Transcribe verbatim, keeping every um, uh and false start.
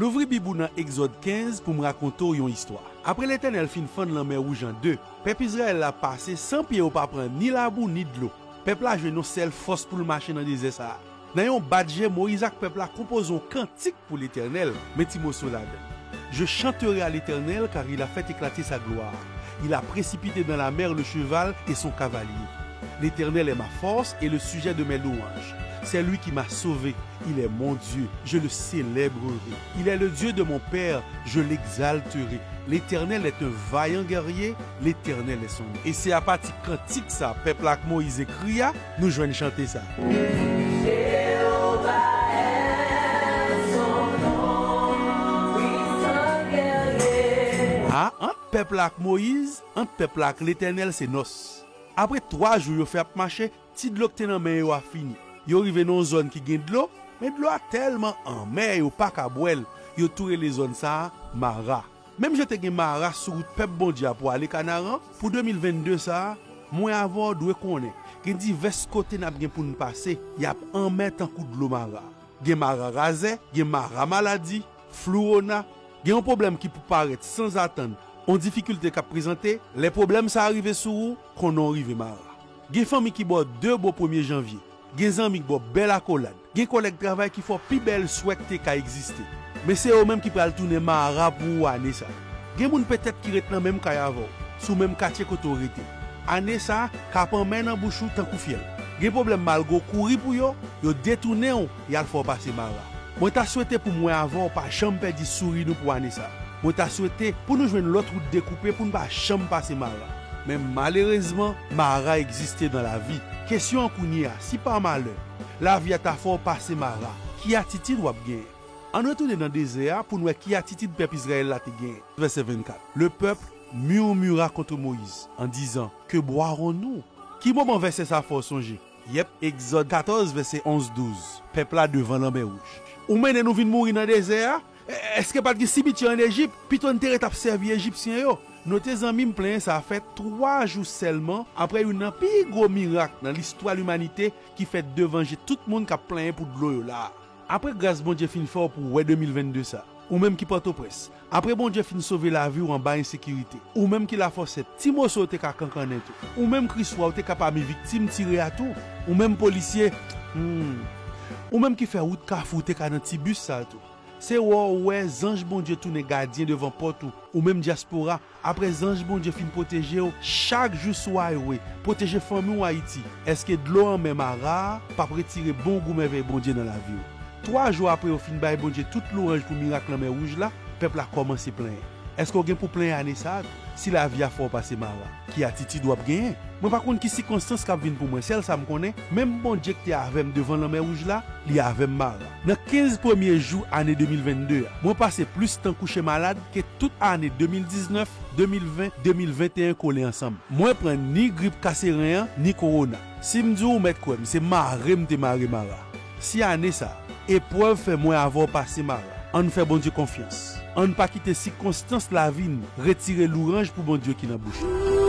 Louvri Bib ou nan Egzòd kenz pou m rakonte w yon istwa. Apre Letènèl fin fann Lanmè Wouj an de, pèp Izrayèl la pase san pye yo pa pran ni labou ni dlo. Pèp la jwenn yon sèl fòs pou l mache nan dezè sa a. Nan yon bat je, Moyiz ak pèp la konpoze yon kantik pour l'Éternel, men ti moso ladan l. Je chanterai à l'Éternel, car il a fait éclater sa gloire. Il a précipité dans la mer le cheval et son cavalier. L'Éternel est ma force et le sujet de mes louanges. C'est lui qui m'a sauvé. Il est mon Dieu. Je le célébrerai. Il est le Dieu de mon père. Je l'exalterai. L'Éternel est un vaillant guerrier. L'Éternel est son nom. E se apati kantik sa pèp la ak Moyiz ekri a, nou jwenn chante sa. A, ant pèp la ak Moyiz, ant pèp la ak Letènèl, se nòs. Apre twa jou yo fè ap mache, ti dlo k te nan men yo a fini. Yo rive nan yon zòn ki gen dlo, men dlo a tèlman anmè yo pa ka bwè l. Yo tou rele zòn sa a Mara. Menm jan te gen Mara sou wout pèp Bondye a pou ale Kanaran, pou de mil vennde sa a, mwen avè w dwe konnen, gen divès kote n ap gen pou n pase, y ap anmè tankou dlo Mara. Gen Mara razè, gen Mara maladi, flou ona, gen yon pwoblèm ki pou parèt sanzatann, yon difikilte k ap prezante, lè pwoblèm sa a rive sou ou, konnen w rive Mara. Gen fanmi ki ba w de bo premye janvye, gen zanmi k ba w bèl akolad, gen kòlèg travay ki fè w pi bèl swè k te ka egziste. Men se yo menm ki pral tounen Mara pou ou ane sa a. Gen moun petèt ki ret nan menm kay avè w, sou menm katye kote w rete. Ane sa a, k ap anmè nan bouch ou tankou fyèl. Gen pwoblèm malgre w kouri pou yo, yo detounen w, y al fè w pase Mara. Mwen ta swete pou mwen avè w pa janm pèdi souri nou pou ane sa a. Mwen ta swete pou nou jwenn lòt wout dekoupe pou n pa janm pase Mara. Men malerezman, Mara egziste nan lavi. Kesyon an kounye a, si pa malè, lavi a ta fè w pase Mara, ki atitid w ap genyen? Ann retounen nan dezè a pou n wè ki atitid pèp Izrayèl la te genyen. Vèsè vennkat. Le peuple murmura contre Moïse, en disant, Que boirons-nous? Ki moman vèsè sa a fè w sonje? Yèp, Egzòd katòz, vèsè onz, douz. Pèp la devan Lanmè Wouj. Ou mennen nou vin mouri nan dezè a? E-, èske pa t gen simitye ann Ejip? Pito n te ret ap sèvi Ejipsyen yo. Note, zanmi m, plenyen sa a fèt twa jou sèlman apre youn nan pi gwo mirak nan listwa limanite ki fèt devan je tout moun k ap plenyen pou dlo yo la a. Apre gras Bondye fin fè w pou w wè de mil vennde sa, ou menm ki Pòtoprens, apre Bondye fin sove lavi w anba ensekirite, ou menm ki Lafòsèt, ti moso w te ka kankannen tou, ou menm Kriswa w te ka pami viktim tire a tou, ou menm polisye, hmm, ou menm ki fè wout Kafou w te ka nan ti bis sa a tou. Se wè w wè zanj Bondye tounen gadyen devan pòt ou, ou menm dyaspora, apre zanj Bondye fin pwoteje w chak jou sou highway, pwoteje fanmi w Ayiti, èske dlo anmè Mara a p ap retire bon gou mèvèy Bondye nan lavi w? Twa jou apre yo fin bay Bondye tout lwanj pou mirak Lanmè Wouj la, pèp la kòmanse plenyen. Èske w gen pou plenyen ane sa a tou? Si lavi a fè w pase Mara, ki atitid w ap genyen? Mwen pa konn ki sikonstans k ap vin pou mwen, sèl sa m konnen, menm Bondye ki te avè m devan Lanmè Wouj la, li avè m Mara. Nan kenz premye jou ane de mil vennde a, mwen pase plis tan kouche malad ke tout ane de mil diznèf, de mil ven, de mil venteyen kole ansanm. Mwen pran ni grip kase ren an, ni kowona. Si m di w, ou mèt kwè m, se mare m te mare Mara. Si ane sa a, eprèv fè mwen avè w pase Mara, ann fè Bondye konfyans. Ann pa kite sikonstans lavi n retire lwanj pou Bondye ki nan bouch nou.